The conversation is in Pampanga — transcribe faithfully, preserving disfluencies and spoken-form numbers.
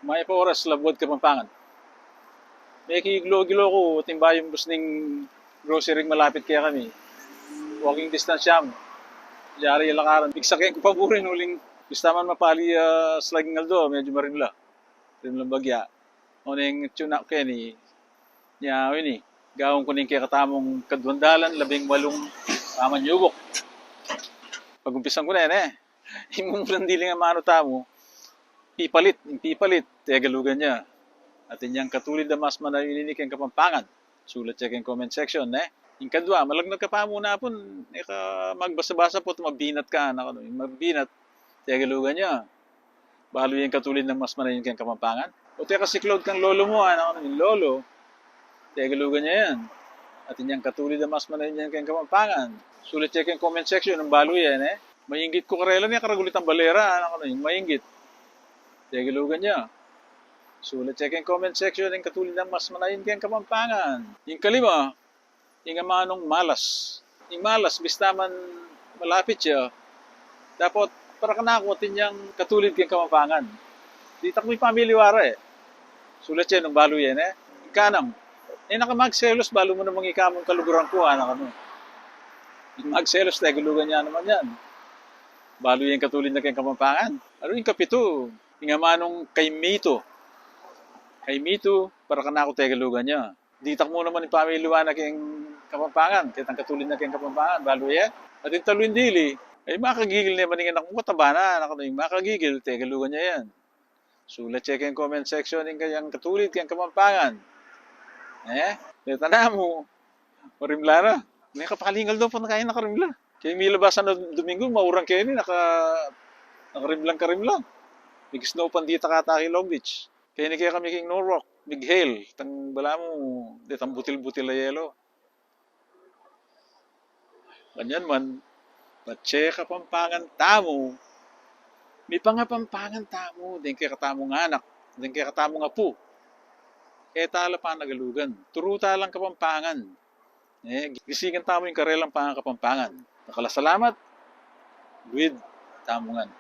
Mayap a oras, Labuad Kapampangan. Mekigilo-gilo ku, atin bayung bus ning grocery malapit kekami. Walking distance ya mu. Yari lakaran. Bigsaken ku pa burin uling bista man mapali, ah, slag ing aldo, medyu marimla. Rimlang bagya. Oneng tune up keni. Nya, ini. Gawan ku ning kekatamung kaduang dalan labing walung pamanyubuk. Pagumpisan ku ne, ne. Ing mumuran dili ngan amanu tamu, pipalit, ing pipalit, Tegalugan ya. Atin yang katulid a mas manayun ini keng Kapampangan. Sulat ye keng comment section, ne? Ing kadua, malagnat ka pa mu na pun, e ka magbasa-basa pota mabinat ka, anak, ano, ing mabinat, Tegalugan ya. Balu ye ing katulid nang mas manayun keng Kapampangan. O te ka siklaud kang lolo mu, anak, ano, ing lolo, Tegalugan ya yan. Atin yang katulid a mas manayun yan keng Kapampangan. Sulat ye keng comment section nung balu ye, ne? Mainggit ku karela, ne, karagul itang balera, anak, ano, ing mainggit, Tegalugan ya. Sulat ye keng comment section ing katulid nang mas manayun keng Kapampangan. Ing kalima, ing amanung malas. Ing malas, bista man malapit ya, dapot para kanaku atin yang katulid keng Kapampangan. Ditak mu ipamiliwara, e. Sulat ye nung balu ye, ne? Ing kanam, e na ka magselos, balu mu namang ika mung kaluguran ku, anak, ano. Ing magselos, Tegalugan ya naman yan. Balu ye ing katulid na keng Kapampangan. Anu ing kapitu? Ing amanung kaimito. Kaimito, para kanaku Tegalugan ya. Ditak mu naman ipamiliwara na keng Kapampangan, ketang katulid na keng Kapampangan, balu ye. Atin talu ing dili, ay makagigil ne man ing anak mu, kataba na, anak, ano, ing makagigil, Tegalugan ya yan. Sulat ye keng comment section ing kayang katulid keng Kapampangan. E? Deta namu, marimla na. Mekapali ing aldo pota kaya nakarimla. Keng milabasan a Domingo, mauran keni, naka, nakarimlang karimla. Big snow pan ditak ata keng Long Beach. Keni kekami keng Norwalk, big hail. Tang balamu, detang butil-butil a yelo. Kanyan man, patse Kapampangan tamu, mipangapampangan tamu, deng kekatamung anak, deng kekatamung apu. E ta la panagalugan, turu ta lang Kapampangan. E, gisigan tamu ing karelang pangakapampangan. Dakal a salamat, luid tamu ngan.